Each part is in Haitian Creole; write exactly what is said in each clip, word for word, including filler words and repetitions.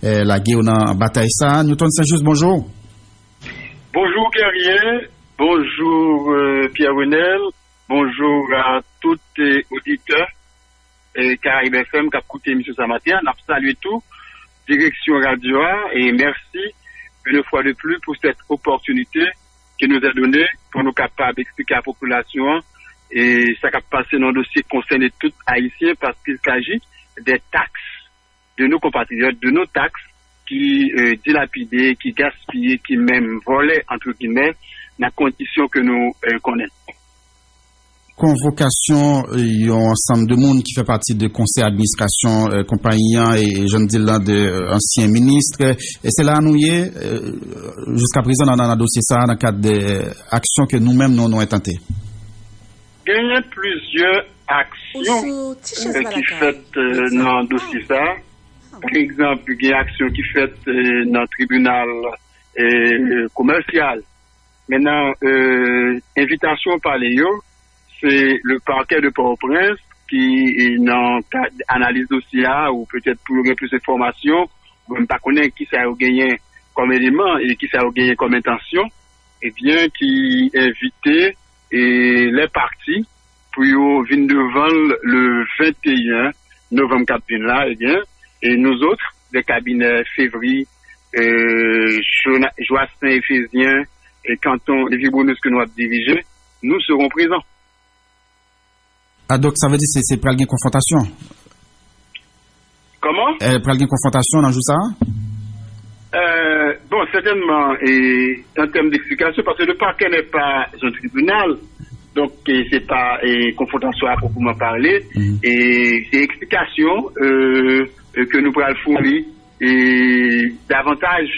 eh, lage yo nan batay sa a. Newton Saint-Just, bonjou. Bonjou Guerrier, bonjou, euh, Pierre Renel, bonjou a tout, euh, oditè, euh, Caraïbes F M k ap koute emisyon sa maten an. N ap salye tou direksyon radyo a e mèsi une fois de plus pour cette opportunité qui nous est donnée pour nou kapab eksplike a popilasyon an e sa k ap pase nan dosye k konsène tout Ayisyen, parce qu'il s'agit des taxes de nos compatriotes, de nos taxes ki, euh, dilapide, ki gaspiye, ki menm vòlè, entre guillemets, nan kondisyon ke nou, euh, konnen. Konvokasyon, euh, yon ansanm de moun ki fè pati de konsèy administrasyon, euh, konpayi an e, e jan n di l lan de, euh, ansyen minis. E se la nou ye, euh, jiska prezan nan, nan, nan dosye sa a, nan kad de, euh, aksyon ke nou menm nou, nou entante. Genyen plizyè aksyon, euh, ki fèt, euh, nan dosye sa a. Pa egzanp, gen aksyon ki fèt, euh, nan tribinal, euh, komèsyal. Mentnan, euh, envitasyon pale yo, se le parquet de Port-au-Prince ki, euh, nan kad analiz dosye a, ou petèt pou yo gen plis enfòmasyon, ou menm pa konnen kisa yo genyen kòm eleman e kisa yo genyen kòm entansyon, ebyen, ki envite, e, les parties pou yo vin devan l le venteyen novanm k ap vin la, ebyen, e nou zòt, de kabinè Fevri, e, Jona-, Joastin Efezyen, e kanton Lévy-Brunnus ke nou ap dirije, nous serons présents. Ah, donk, sa vle di se, se pral gen konfwontasyon? Kòman? Eh, pral gen konfwontasyon nan jou sa a? Euh, bon, certainement, et en termes d'explication, parce que le parquet n'est pas un tribunal, donc, eh, c'est pas, eh, confrontation à proprement parler, et c'est explication, euh, euh, que nous pral fournir, et davantage,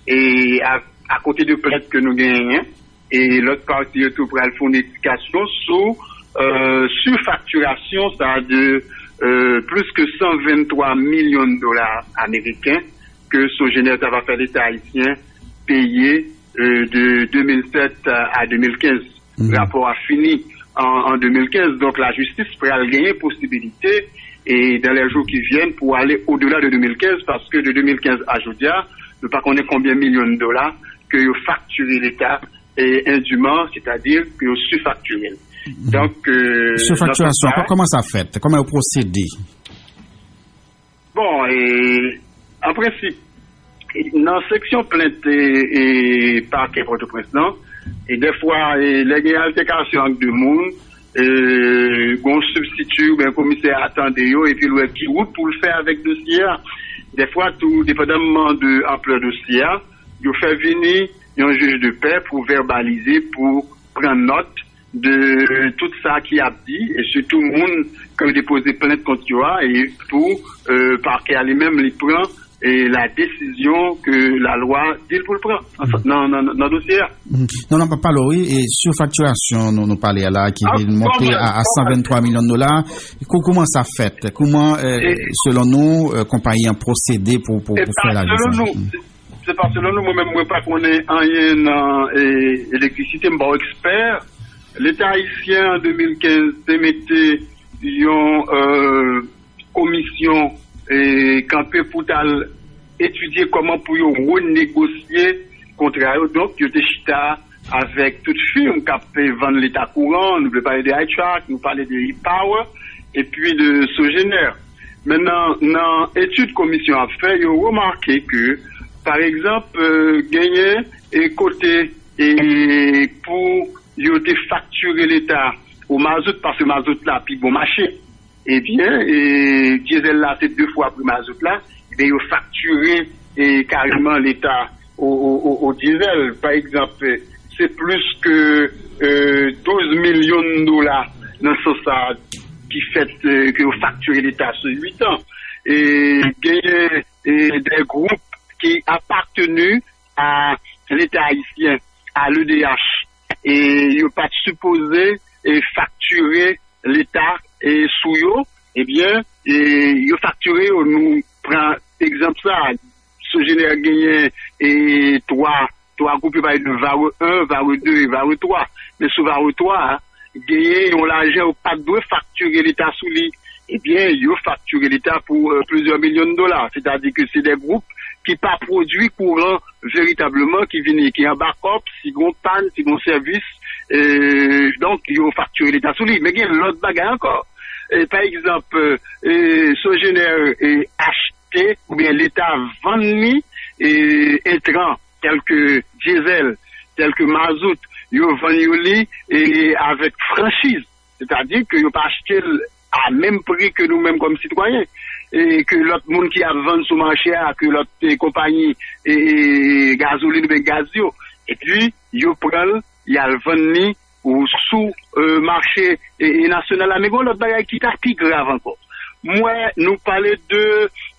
et à, à côté de plainte que nous gagnons, e lòt pati yo tou pral fè yon esplikasyon sou, euh, sifaktirasyon sa de, euh, plus que cent vingt-trois millions de dollars américains que Sogener ta va fè Leta ayisyen peye, euh, de deux mille sept à deux mille quinze. Rapò a fini an, an deux mille quinze. Donk, lajistis pral genyen posibilite, e dans les jours qui viennent, pour aller au-delà de deux mille quinze, parce que de deux mille quinze à jodi a, nou pa konnen konbyen milyon dola ke yo faktire Leta e endiman, sètadi ke yo sifaktire l. Donk, euh, sifaktirasyon, kòman sa fèt? Kòman yo pwosede? Bon, e, an prensip, nan seksyon plent e, e pakè Pòtoprens lan, e dèfwa, e, lè gen altèkasyon ant de moun, e, gon sibstiti oubyen komisè a tande yo, epi l wè ki wout pou l fè avèk dosye a. Dèfwa tou, depandamman de anplè dosye a, yo fè vini yon jij de pè pou vèbalize, pou pran nòt de tout sa ki ap di, e sitou moun ke yo depoze plent kont yo a, e pou, euh, pakè a li menm li pran, e la desizyon ke lalwa di l pou l pran nan, nan, nan, nan dosye a. Non, non, pa pale, wi, e sifaktirasyon nou, nou pale a la, ki vin monte a, a san venntwa milyon dola, kou-, kouman sa fèt? Kouman, euh, selon nou, euh, konpayi an pwosede pou, pou, pou fè lajan sa? Se pa selon nou, mwen menm, mwen pa konnen anyen nan, e, elektrisite, m pa yon ekspè. Leta ayisyen an de mil kenz te mete yon, e, komisyon, e, kanpe pou t al etidye kòman pou yo renegosye kontra yo. Donk, yo te chita avèk tout fim k ap vann Leta kouran, nou vle pale de iTrack, nou pale de ePower, epi de Sogener. Men nan, nan etid komisyon ap fè, yo remake ke, pa egzanp, e, genyen e kote e pou yo te faktire Leta o mazout, paske mazout la pi bon mache. Ebyen, e, dyezèl la se de fwa pri mazout la, ebyen, yo faktire, e, kareman Leta o, o, o, o dyezèl. Pa egzanp, se plis ke, e, douz milyon dola nan sans sa ki fèt, e, ke yo faktire Leta sou uit an. E genyen, e, de gwoup ki apateni a Leta ayisyen, a l'E D H, e yo pa t sipoze, e, faktire Leta, e, sou yo, ebyen, e, yo faktire yo. Nou pran egzanp sa, Sogener genyen, e, twa, twa gwoup, yo pale de Vare en, Vare de e Vare twa. Men sou Vare twa a, genyen yon lajan yo pa t dwe faktire Leta sou li. Ebyen, yo faktire Leta pou, e, plizyè milyon dola. Sètadi ke se de gwoup ki pa pwodui kouran veritableman, ki vini, ki anba kòb, si gon pàn, si gon sèvis, e, donk, yo faktire Leta sou li. Men gen lòt bagay ankò. E, pa egzanp, e, Sogener, e, achte oubyen Leta vann li, e, entran, tèlke dyezèl, tèlke mazout, yo vann yo li, e, avèk franchiz. Sètadi ke yo pa achte l a menm pri ke nou menm kòm sitwayen, e ke lòt moun ki ap vann sou mache a, ke lòt, e, konpayi, e, e, gazolin oubyen gaz yo. Epi, yo pran l, y al vann li ou sou, e, mache, e, e, nasyonal la. Men gen lòt bagay ki ta pi grav ankò. M wè nou pale de,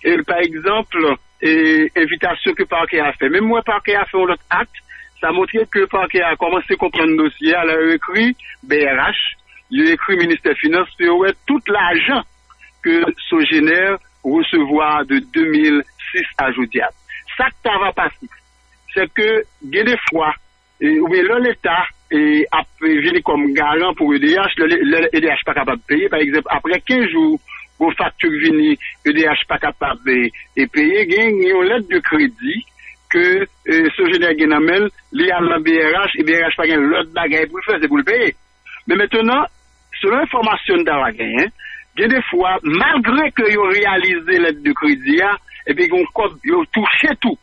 e, pa egzanp, e, envitasyon ke pakè a fè. Men m wè pakè a fè yon lòt akt. Sa montre ke pakè a kòmanse konprann dosye a. Lè yo ekri B R H, yo ekri Ministè Finans pou yo wè tout lajan ke Sogener resevwa de de mil sis a jodi a. Sa k ta va pase, se ke gen de fwa, e, oubyen lè Leta, e, ap vini kòm garan pou E D H, lè, lè E D H pa kapab peye, pa egzanp, apre kenz jou, gon fakti k vini, E D H pa kapab, e, e peye, gen yon lèt de kredi ke, e, Sogener gen nan men l, li al nan B R H, e B R H pa gen lòt bagay pou l fè, se pou l peye. Men mentnan, selon enfòmasyon n ta va genyen, gen de fwa, malgre ke yo reyalize lèt de kredi a, epi gen yon kòb, yo touche tou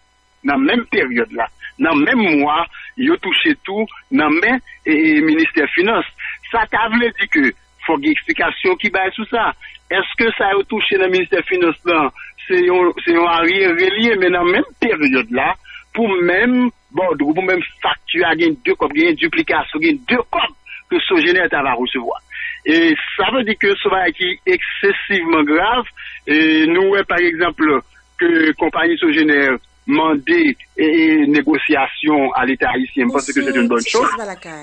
nan menm peryòd la, nan menm mwa, yo touche tou nan men, e, e, Ministè Finans. Sa ta vle di ke fòk gen eksplikasyon ki bay sou sa. Èske sa yo touche nan Ministè Finans lan, se yon, se yon aryere li ye, men nan menm peryòd la, pou menm bòdwo, pou menm fakti a, gen de kòb, gen diplikasyon, gen de kòb ke Sogener ta va resevwa. E sa vle di ke se yon bagay ki eksesivman grav. E nou wè, pa egzanp, ke konpayi Sogener mande, e, e, negosyasyon a Leta ayisyen, m panse ke se yon bòn choz,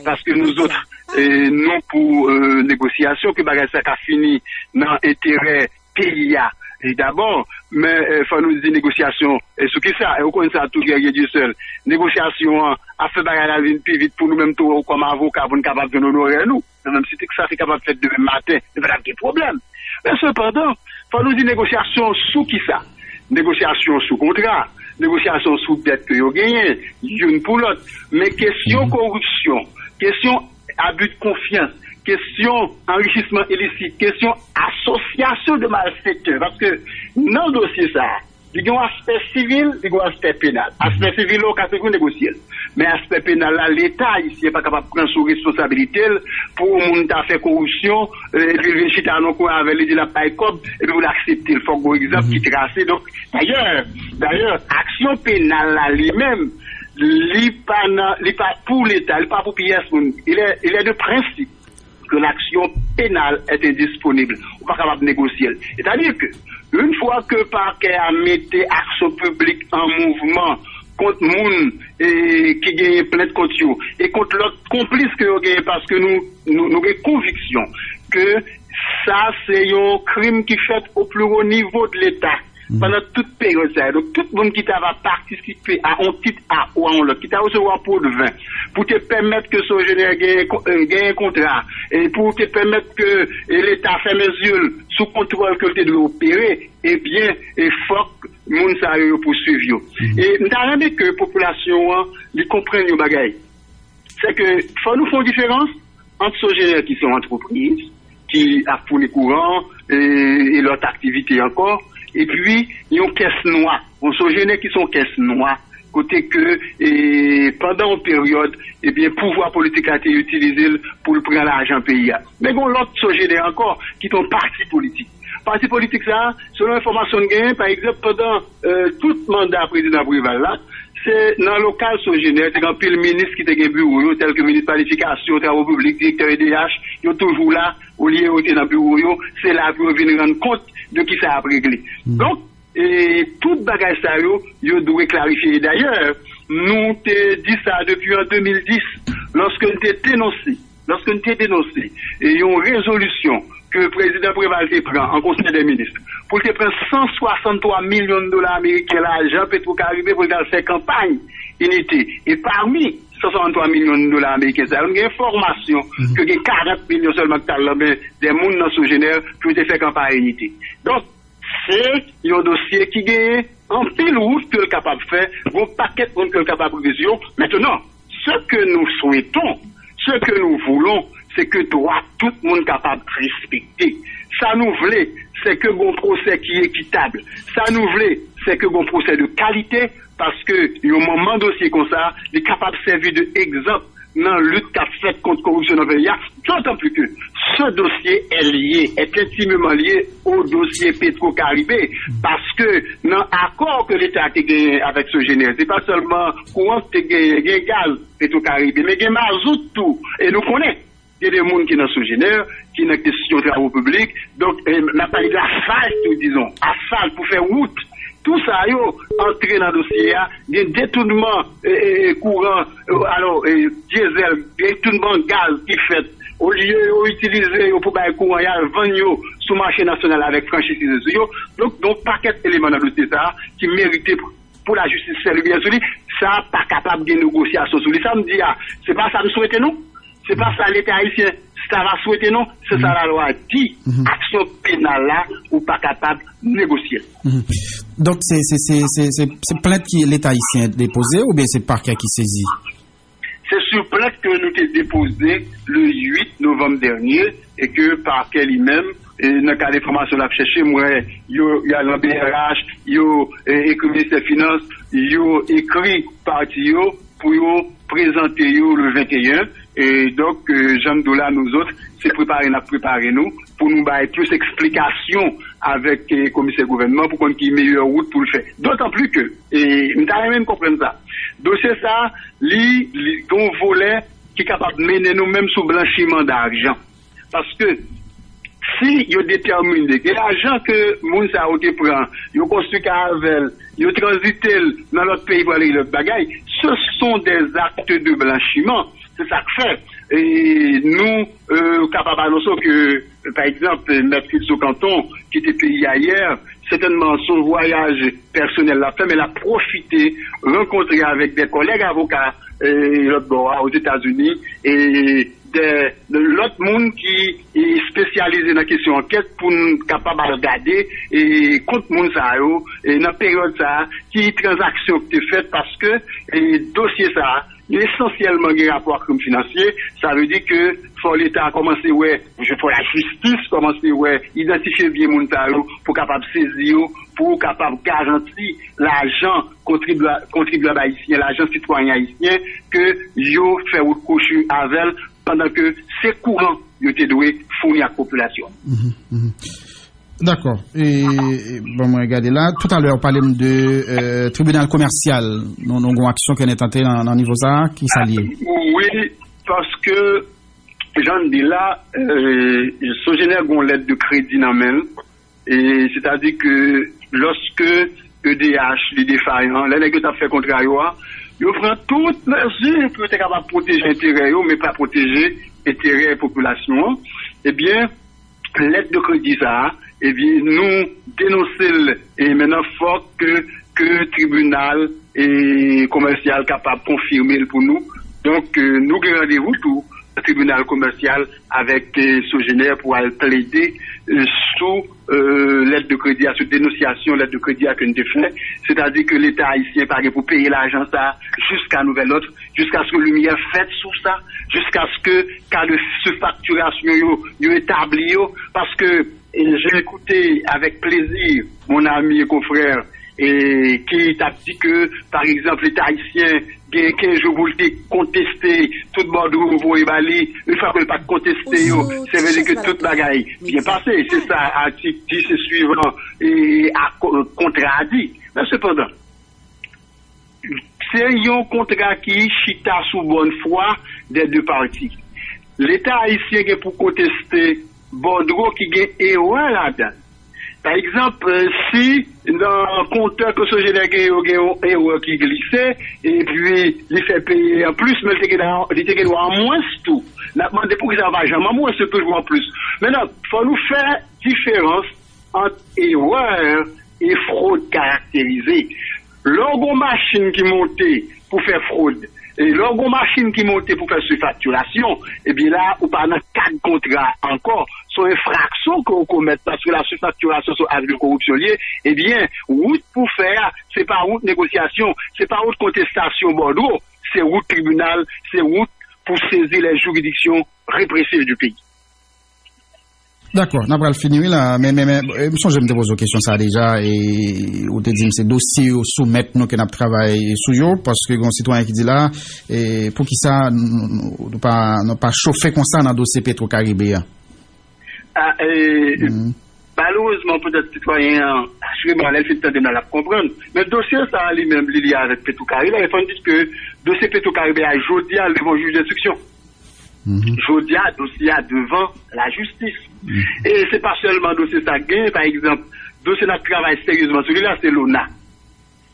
paske nou zòt, e, nou pou, e, negosyasyon, ke bagay sa ka fini nan enterè peyi a, e, dabò. Men, e, fò nou di negosyasyon, e, sou ki sa? E, ou konn sa tou, Guerrier Dieuseul. Negosyasyon an ap fè bagay la vin pi vit pou nou menm tou, kòm avoka, pou n kapab jwenn onorè nou. Menm si sa te kapab fèt demen maten, li pa t ap gen pwoblèm. Men sepandan, fò nou di negosyasyon sou ki sa? Negosyasyon sou kontra, negosyasyon sou dèt ke yo genyen, youn pou lòt. Men kesyon koripsyon, kesyon abi de konfyans, kesyon anrichisman ilisit, kesyon asosyasyon de malfektè. Paske nan dosye sa a, li gen yon aspè sivil, li gen yon aspè penal. Aspè sivil la, ou ka toujou negosye l. Men aspè penal la, Leta ayisyen pa kapab pran sou responsabilite l pou yon moun ta fè koripsyon, e, epi l vin chita nan kwen avè l, li di l ap bay kòb, epi pou l aksepte l. Fòk gen yon egzanp ki trase. Donk, dayè, dayè, aksyon penal la li menm, li pa nan, li pa pou Leta, li pa pou pyès moun. Il est, il est de principe que l'action pénale est indisponible. Ou pa kapab negosye l. Sètadi ke, yon fwa ke pakè a mete aksyon piblik an mouvman kont moun, e, ki genyen plent kont yo, e kont lòt konplis ke yo genyen, paske nou, nou, nou gen konviksyon ke sa se yon krim ki fèt o pli wo nivo de Leta pandan tout peryòd sa yo. Donk, tout moun ki ta va patisipe a yon tit a ou a yon lòt, ki ta resevwa po de ven, pou te pèmèt ke Sogener genyen ko-, e, genyen kontra, e pou te pèmèt ke, e, Leta fèmen zye l sou kontwòl ke l te dwe opere, ebyen, e fòk moun sa yo, yo pouswiv yo. E m ta renmen ke popilasyon an, li konprann yon bagay. Se ke fò nou fè yon diferans ant Sogener ki se yon antrepriz, ki ap founi kouran, e, e lòt aktivite ankò, epi yon kès nwa. Yon Sogener ki se yon kès nwa, kote ke, e, pandan yon peryòd, ebyen, pouvwa politik la te itilize l pou l pran lajan peyi a. Men gen yon lòt Sogener ankò, ki te yon pati politik. Pati politik sa a, selon enfòmasyon n genyen, pa egzanp, pandan, e, tout manda prezidan Preval la, se nan lokal Sogener, te gen anpil minis ki te gen biwo yo, tèlke minis planifikasyon, travo piblik, direktè E D H, yo toujou la, olye yo te nan biwo yo, se la pou yo vin rann kont de ki sa y ap regle. Donk, e, tout bagay sa yo, yo dwe klarifye. E dayè, nou te di sa depi an de mil dis, lòske n te denonse, lòske n te denonse, e, yon rezolisyon ke prezidan Preval te pran an Konsèy dè Minis, pou l te pran san swasanntwa milyon dola ameriken lajan Petro Caribe pou l t al fè kanpay inite. E pami san swasanntwa milyon dola ameriken sa yo, n gen enfòmasyon ke gen karant milyon sèlman ki t al nan men de moun nan Sogener pou yo te fè kanpay inite. Donk, Se yon dosye ki genyen anpil wout ke l kapab fè, yon pakèt moun ke l kapab rive sou yo. Maintenant, ce que nous souhaitons, ce que nous voulons, c'est que dwa tout moun kapab respekte. Sa nou vle, se ke gon pwosè ki ekitab. Sa nou vle, se ke gon pwosè de kalite, paske yon manman dosye konsa, li kapab sèvi de egzanp nan lit k ap fèt kont koripsyon nan peyi a, dotan pli ke ce dossier est lié, est intimement lié au dossier Petro Caribe, paske nan akò ke Leta te genyen avèk Sogener, se pa sèlman kouran ki te genyen, gen gaz Petro Caribe, men gen mazout tou, e nou konnen gen de moun ki nan Sogener, ki nan kesyon travo piblik, donk, eh, n ap pale de asfalt tou, dizon, asfalt pou fè wout, tou sa yo antre nan dosye a, gen detounman, eh, eh, eh, kouran, eh, alò, eh, dyezèl, gen detounman gaz ki fèt, olye yo itilize yo pou bay kouran, y al vann yo sou mache nasyonal avèk franchiz ki se sou yo. Donk, gen yon pakèt eleman nan dosye sa a ki merite pou, pou lajistis fè limyè sou li. Sa pa kapab gen negosyasyon sou li. Sa m di a, se pa sa m swete non. Se pa sa Leta ayisyen ta va swete non. Se sa lalwa di. Aksyon penal la, ou pa kapab negosye l. Donk, se, se, se, se, se, se plent ki Leta ayisyen depoze oubyen se pakè ki sezi? Se sou plent ke nou te depoze le uit novanm dènye e ke pakè li menm, e nan kad enfòmasyon l ap chèche, m wè yo, y al nan B R H, yo, e, ekri Ministè Finans, yo ekri pati yo pou yo prezante yo le venteyen. E donk, e, jan m di w la, nou zòt, se prepare n ap prepare nou pou nou bay plis eksplikasyon avèk, e, komisè gouvènman pou konn ki meyè wout pou l fè. Dotan pli ke, e, m ta renmen n konprann sa, dosye sa, li, li gen yon volè ki kapab mennen nou menm sou blanchiman dajan. Paske si yo detèmine gen lajan ke moun sa yo te pran, yo konstwi kay avè l, yo tranzite l nan lòt peyi pou al regle lòt bagay, ce sont des actes de blanchiment. Se sa k fè, e, nou, e, kapab anonse w ke, pa egzanp, Mèt Wilson Canton kite peyi a yè, sètènman, se yon vwayaj pèsonèl l ap fè, men l ap pwofite rankontre avèk de kòlèg avoka, e, lòt bò a, Ozetazini, e de, de lòt moun ki, e, espesyalize nan kesyon ankèt pou n kapab al gade, e, kont moun sa yo, e, nan peryòd sa a, ki tranzaksyon ki te fèt, paske, e, dosye sa a, li esansyèlman gen rapò ak krim finansye. Sa vle di ke fò Leta a kòmanse wè, fò lajistis kòmanse wè, idantifye byen moun sa yo pou kapab sezi yo, pou kapab garanti lajan kontribya-, kontribyab ayisyen, lajan sitwayen ayisyen, ke yo fè wout kwochi avè l, pandan ke se kouran yo te dwe founi ak popilasyon an. Dakò. E, e, bon, mwen gade la. Toutalè, ou pale m de, e, tribinal komèsyal. Nou, nou gon aksyon ki nan tante nan, nan nivo sa a. Ki sa l ye? Wi, paske, jan n di la, e, Sogener gon lèt de kredi nan men l. E, sètadi ke lòske E D H li defayan, lè nèg yo t ap fè kontra yo a, yo pran tout mezi pou yo te kapab pwoteje enterè yo, men pa pwoteje enterè popilasyon an. Ebyen, lèt de kredi sa a, ebyen, nou denonse l, e mennan fòk ke, ke tribinal, e, komèsyal kapab konfime l pou nou. Donk, e, nou gen randevou tou nan tribinal komèsyal avèk, e, Sogener pou al plede, e, sou, e, lèt de kredi a, sou denonsyasyon lèt de kredi a ke n te fè. Sètadi ke Leta ayisyen pa gen pou peye lajan sa a jiska nouvèl òd, jiskaske limyè fèt sou sa, jiskaske ka de sifaktirasyon yo, yo etabli yo, paske, e, j'ai écouté avec plaisir mon ami et confrère, e, ki t ap di ke, pa egzanp, Leta ayisyen gen kenz jou pou l te konteste tout bòdwo yo voye ba li, yon fwa ke l pa t konteste yo, se vle di ke tout bagay byen pase. Se sa atik dis e swivan, e, a ko-, kontra a di. Men sepandan, se yon kontra ki chita sou bòn fwa dè de pati. Leta ayisyen gen pou konteste bòdwo ki gen erè ladan l. Pa egzanp, si nan kontè ke Sogener gen yo gen yon erè ki glise, epi li fè peye an plis, men li te gen, li te gen dwa an mwens tou. N ap mande poukisa yo pa janm an mwens, yo toujou an plis. Mentnan, fò nou fè diferans ant erè e fwod karakterize. Lè w gen yon machin ki monte pou fè fwod, E lè w gen yon machin ki monte pou fè sifaktirasyon, ebyen la, ou pa nan kad kontra ankò. Se yon enfraksyon ke w komèt paske la sifaktirasyon se yon ak de koripsyon li ye. Ebyen, wout pou fè a, se pa wout negosyasyon, se pa wout kontestasyon bòdwo, se wout tribinal, se wout pou sezi les juridictions répressives du pays. Dakò, n ap pral fini wi la, men men men e, m sonje m te poze w kesyon sa a deja, e ou te di m se dosye yo soumèt nou ke n ap travay sou yo, paske gen yon sitwayen ki di la, e poukisa nou, nou, nou pa, nou pa chofe konsa nan dosye Petro Caribe a? Ah, e, Malerezman, petèt sitwayen an, asirèman, lè l fin tande m la, l ap konprann. Men dosye sa a li menm, li lye avèk Petro Caribe, e fò n di ke dosye Petro Caribe a, jodi a, l devan yon jij denstriksyon. Jodi a, dosye a devan lajistis. E se pa sèlman dosye sa k genyen, pa egzanp, dosye n ap travay seryezman sou li la, se lona.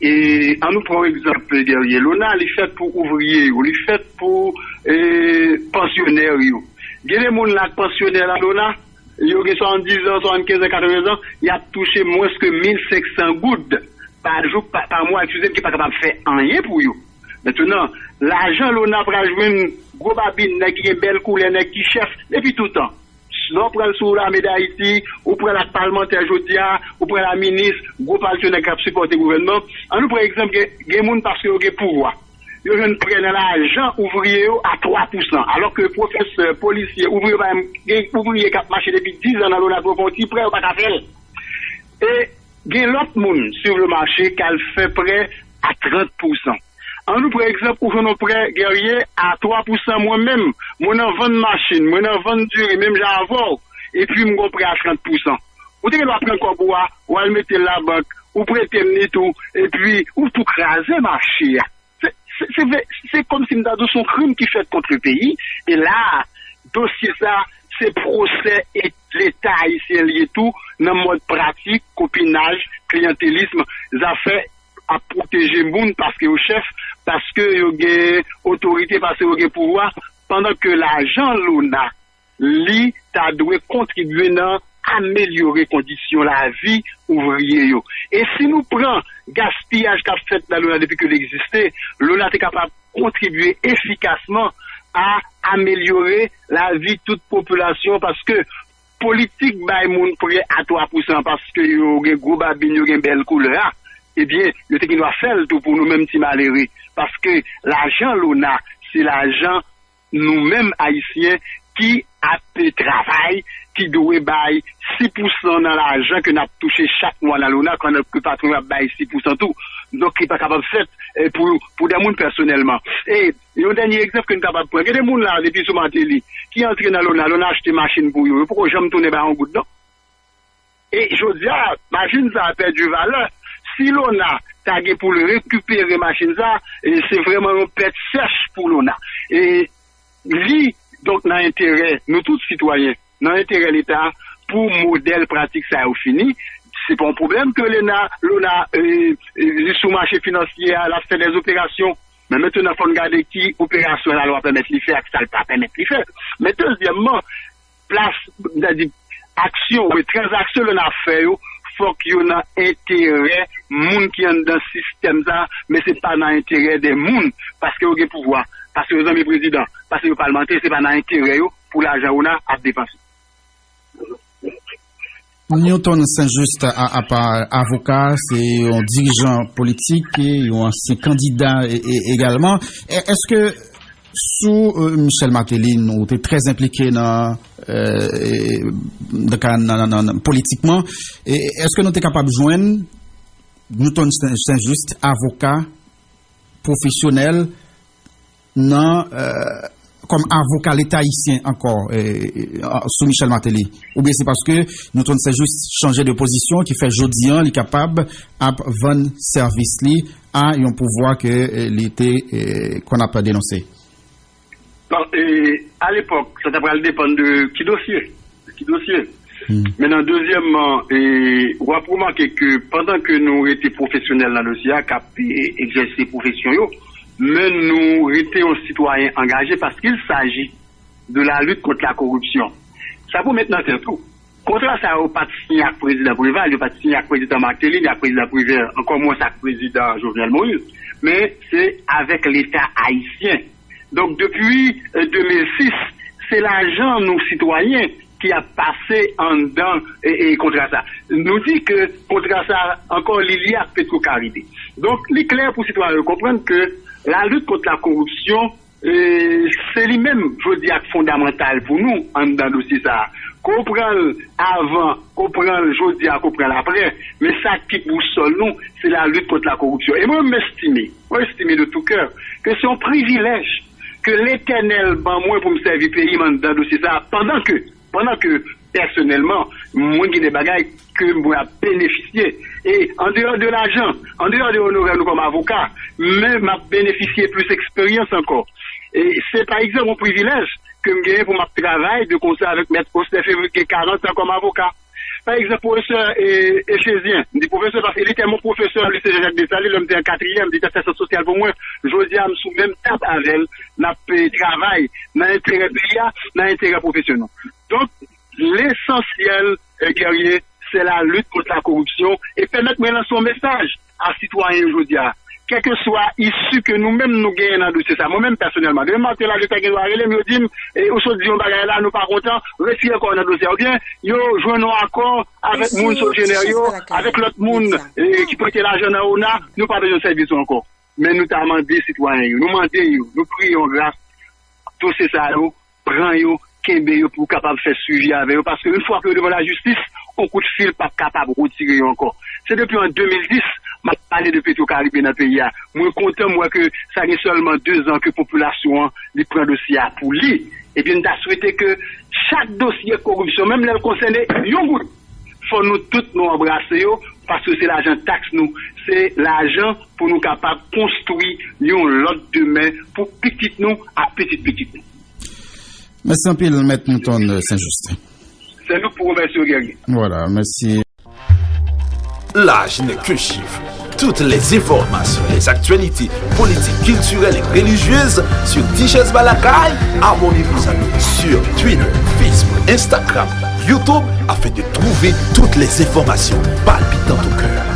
E ann nou pran yon egzanp, Guerrier, lona, li fèt pou ouvriye yo, li fèt pou e, pansyonè yo. Gen de moun la k pansyonè nan lona, yo gen swasanndiz an, swasannkenz an, katreven zan, y ap touche mwens ke mil senk san goud pa jou, pa, pa mwa, eskize m, ki pa kapab fè anyen pou yo. Mentnan, lajan lona pral jwenn gwo babin, nèg ki gen bèl koulè, nèg ki chèf, depi toutan. Lè w pran l sou Lame Dayiti, ou pran l ak palmantè jodi a, ou pran l ak minis, gwo palto nèg k ap sipòte gouvènman. Ann nou pran egzanp, gen, gen moun paske yo gen pouvwa. Yo jwenn prè nan lajan ouvriye yo a twa pousan. Alòske pwofesè, polisye, ouvriye yo pa menm, gen ouvriye k ap mache depi diz an nan lona pou yo fè yon ti prè, yo pa ka fè l. E gen lòt moun, swiv le mache, k al fè prè a trant pousan. Ann nou pran egzanp, ou jwenn yon prè, Guerrier, a twa pousan, mwen menm, mwen nan vann machin, mwen nan vann diri, menm jan avè w, epi m gen yon prè a trant pousan. Ou te gen dwa pran kòb ou a, ou al mete l labank, ou prete m li tou, epi ou tou kraze mache a. Se, se, se, vre, se kòmsi m ta di w se yon krim ki fèt kont le peyi, e la a, dosye sa, se pwosè e Leta ayisyen li ye tou nan mòd pratik, kopinaj, kliyantelism, zafè ap pwoteje moun paske yo chèf, paske yo gen otorite, paske yo gen pouvwa, pandan ke lajan lona, li ta dwe kontribye nan amelyore kondisyon lavi ouvriye yo. E si nou pran gaspiyaj k ap fèt nan lona depi ke l egziste, lona te kapab kontribye efikasman a amelyore lavi tout popilasyon, paske politik bay moun prè a twa pousan paske yo gen gwo babin, yo gen bèl koulè a, ebyen, yo te gen dwa fè l tou pou nou menm ti malere. Paske lajan lona, se lajan nou menm Ayisyen ki ap travay, ki dwe bay sis pousan nan lajan ke n ap touche chak mwa nan lona, pandan ke patwon yo ap bay sis pousan tou. Donk, li pa kapab fèt e, pou, pou de moun pèsonèlman. E yon dènye egzanp ke n kapab pran, gen de moun la, depi sou Mateli, ki antre nan lona, lona achte machin pou yo, yo poko janm tounen bay yon goud, non. E jodi a, machin sa a pèdi valè. Si lona ta gen pou l rekipere machin sa a, e se vrèman yon pèt sèch pou lona. E li, donk, nan enterè nou tout sitwayen, nan enterè Leta, pou modèl pratik sa yo fini. Se pa yon pwoblèm ke lena, lona, e, e, li sou mache finansye a, l ap fè dèzoperasyon. Men mentnan, fò n gade ki operasyon lalwa pèmèt li fè ak sa l pa pèmèt li fè. Men dezyèmman, plas, sètadi, aksyon oubyen tranzaksyon lè n ap fè yo, fòk yo nan enterè moun ki anndan sistèm sa, men se pa nan enterè de moun, paske yo gen pouvwa, paske yo zanmi prezidan, paske yo palmantè, se pa nan enterè yo pou lajan lona ap depanse. Newton Saint-Juste, a, apa avoka, se yon dirijan politik, yon ansyen kandida e, e, egalman. E, èske sou e, Michel Martelly, nou te trè enplike nan, e, nan, nan, nan, nan politikman, e, èske nou te kapab jwenn Newton Saint-Juste, avoka pwofesyonèl, nan, e, kòm avoka Leta ayisyen ankò, e, e, sou Michel Martelly? Oubyen se paske Newton Saint-Juste chanje de pozisyon ki fè jodi an li kapab ap vann sèvis li a yon pouvwa ke e, li te e, konn ap denonse? Bon, e, alepòk, sa ta pral depann de ki dosye. Ki dosye. Men nan dezyèmman, e, w ap remake ke pandan ke nou rete pwofesyonèl nan dosye a, k ap e, egzèse pwofesyon yo, men nou rete yon sitwayen angaje paske il s'agit de la lutte contre la corruption. Sa pou met nan tèt ou. Kontra sa yo pa t siyen ak prezidan Preval, yo pa t siyen ak prezidan Martelly, ni ak prezidan Privert, ankò mwens ak prezidan Jovenel Moïse, men se avèk Leta ayisyen. Donk, depi, e, de mil sis, se lajan nou sitwayen ki ap pase anndan, e, e, kontra sa. Nou di ke kontra sa ankò li lye ak Petro Caribe. Donk, li klè pou sitwayen yo konprann ke lalit kont lakoripsyon, e, se li menm, jodi a, k fondamantal pou nou anndan dosye sa a. Ke w pran l avan, ke w pran l jodi a, ke w pran l apre, men sa ki bousòl nou, se lalit kont lakoripsyon. E mwen, m estime, mwen estime de tout kè, ke se yon privilèj ke Letènèl ban mwen pou m sèvi peyi m anndan dosye sa a, pandan ke, pandan ke, pèsonèlman, mwen gen de bagay ke mwen ap benefisye. E andeyò de lajan, andeyò de onorè nou kòm avoka, men m ap benefisye plis eksperyans ankò. E se, pa egzanp, yon privilèj ke m genyen pou m ap travay de konsè avèk Mèt Osnè Fevri, ki gen karant an kòm avoka. Pa egzanp, pwofesè, e, Echezyen, m di pwofesè paske li te mon pwofesè lise Jean-Jacques Dessalines, lè m te an katriyèm, li te fè syans sosyal pou mwen. Jodi a, m sou menm tab avè l, n ap, e, travay nan enterè peyi a, nan enterè pwofesyon nou. Donk, lesansyèl, e, Guerrier, se lalit kont lakoripsyon e pèmèt mwen lanse yon mesaj a sitwayen yo jodi a. Kèlkeswa isi ke nou menm nou genyen nan dosye sa, mwen menm pèsonèlman, demen maten la, yo ta gen dwa rele m, yo di m, e, ou sot di yon bagay la, nou pa kontan, retire kò w nan dosye a. Oubyen, yo jwenn yon akò avèk moun Sogener yo, avèk lòt moun, e, ki prete lajan nan ona, nou pa bezwen sèvis yo ankò. Men nou ta mande sitwayen yo, nou mande yo, nou priye yon gras, dosye sa yo, pran yo, kenbe yo pou kapab fè swivi avè yo, paske yon fwa ke yo devan lajistis, yon kout fil p ap kapab retire yo ankò. Se depi an de mil dis, m ap pale de Petro Caribe nan peyi a. Mwen kontan, m wè ke sa gen sèlman de zan ke popilasyon an, li pran dosye a pou li. Ebyen, m ta swete ke chak dosye koripsyon, menm lè l konsène yon goud, fò nou tout nou anbrase yo, paske se lajan taks nou, se lajan pou nou kapab konstwi yon lòt demen pou pitit nou ak pitit pitit nou. Mèsi anpil, Mèt Newton Saint-Juste. Se nou k pou remèsye w, Guerrier. Voilà, mèsi. L'âge n'est qu'un chiffre. Toutes les informations, les actualités politiques, culturelles et religieuses sur Tichèz Balakay, abonnez-vous à nous sur Twitter, Facebook, Instagram, YouTube afin de trouver toutes les informations palpitantes au cœur.